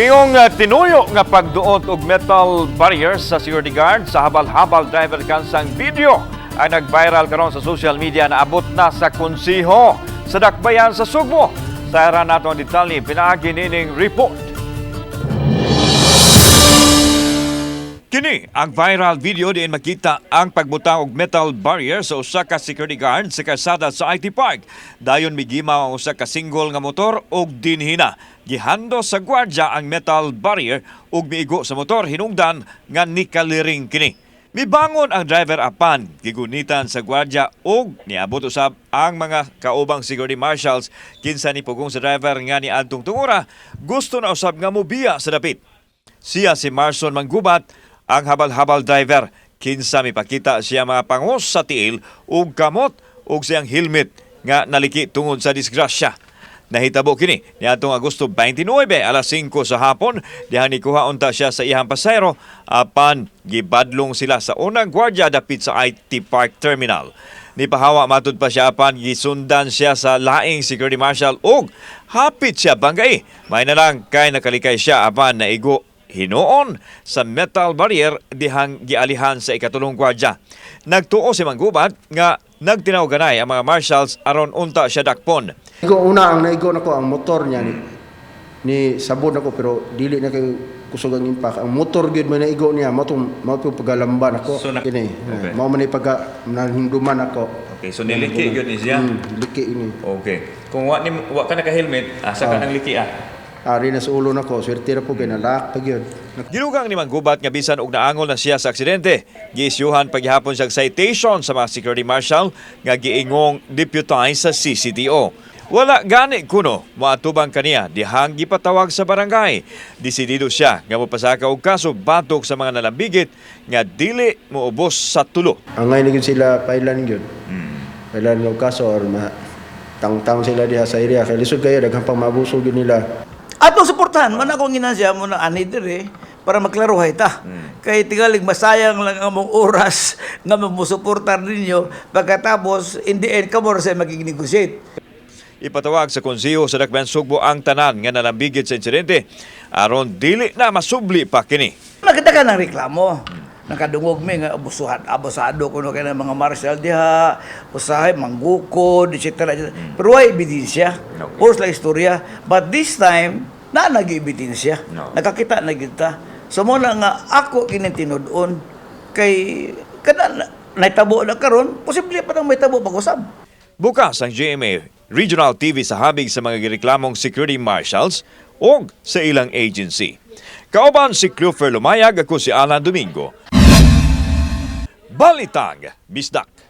Giingong tinuyo nga pagduot og metal barrier sa security guard sa habal-habal driver kansang video ang nag-viral karon sa social media, naabot na sa konseho sa Dakbayan sa Sugbo. Sa nato ang detalye pinaagi nining report. Kini ang viral video diin makita ang pagbutang og metal barrier sa usa ka security guard sa kalsada sa IT Park. Dayon migimaw ang usa ka single nga motor og dinhina. Gihando sa gwardya ang metal barrier ug miigo sa motor hinungdan nga nikaliring kini. Mibangon ang driver apan gigunitan sa gwardya ug niabot usab ang mga kaubang security marshals, kinsa ni pugong sa driver nga niadtong tungura gusto na usab nga mobiya sa dapit. Siya si Marson Manggubat, ang habal-habal driver, kinsa mipakita siya mga pangos sa tiil ug kamot ug siyang helmet nga naliki tungod sa disgrasya. Nahitabo kini niadtong Agosto 29, alas 5 sa hapon, diha nikuha unta siya sa iyang pasahero apan gibadlong sila sa unang gwardiya dapit sa IT Park Terminal. Nipahawa matud pa siya apan gisundan siya sa laing security marshal ug hapit siya banggai. May na lang kay nakalikay siya apan naigo hinuon sa metal barrier dihang gialihan sa ikatulong gwardya. Nagtuo si Manggubat nga nagtinawganay ang mga marshals aron unta siya dakpon. Igo una ang naigo nako ang motor niya ni sabod nako, pero dili na kay kusog ang impact. Ang motor gyud man naigo niya, mao tong mao tong pagalamba nako. So, Kini mao man ni pagka nahinduman ako. Okay, so niliki gyud ni siya. Liki ini. Okay. Kung wa ni wa ka naka-helmet, asa ka nang liki ah? Ari na sa ulo nako, swerte ra po kay nalak pa gyud. Ginugang ni Manggubat nga bisan og naangol na siya sa aksidente, giisyuhan paghihapon siya og citation sa mga security marshal nga giingong deputize sa CCTO. Wala gani kuno moatubang kaniya dihang gipatawag sa barangay. Desidido siya nga mopasaka og kaso batok sa mga nalambigit nga dili moubos sa tulo. Angay na gyud sila pailan gyud. Pailan og kaso or ma tangtang sila diha sa area kay lisod kayo, daghan pang maabuso gyud nila. Atong suportahan man akong ginasya mo na ani dire para maklaruhay ta. Kay tingalig masayang lang ang among oras nga musuportar ninyo, pagkatapos in the end kamo ra sa magig-negotiate. Ipatawag sa konseho sa Dakbayan Sugbo ang tanan nga nalambigit sa insidente aron dili na masubli pa kini. Maganda ka ng reklamo. Nakadungog mi nga abusuhan, abusado kuno kay ng mga marshal diha, usahay manggukod, etc. etc. Pero way ebidensya. Puros lang istorya. But this time, na nag-ebidensya. No. Nakakita na gyud ta. So mo na nga ako kining tinud-on kay kada naitabo na karon, posible pa nang mahitabo pag-usab. Bukas ang GMA Regional TV sa habig sa mga gireklamong security marshals o sa ilang agency. Kauban si Cleofer Lumayag, ako si Alan Domingo. Balitang Bisdak.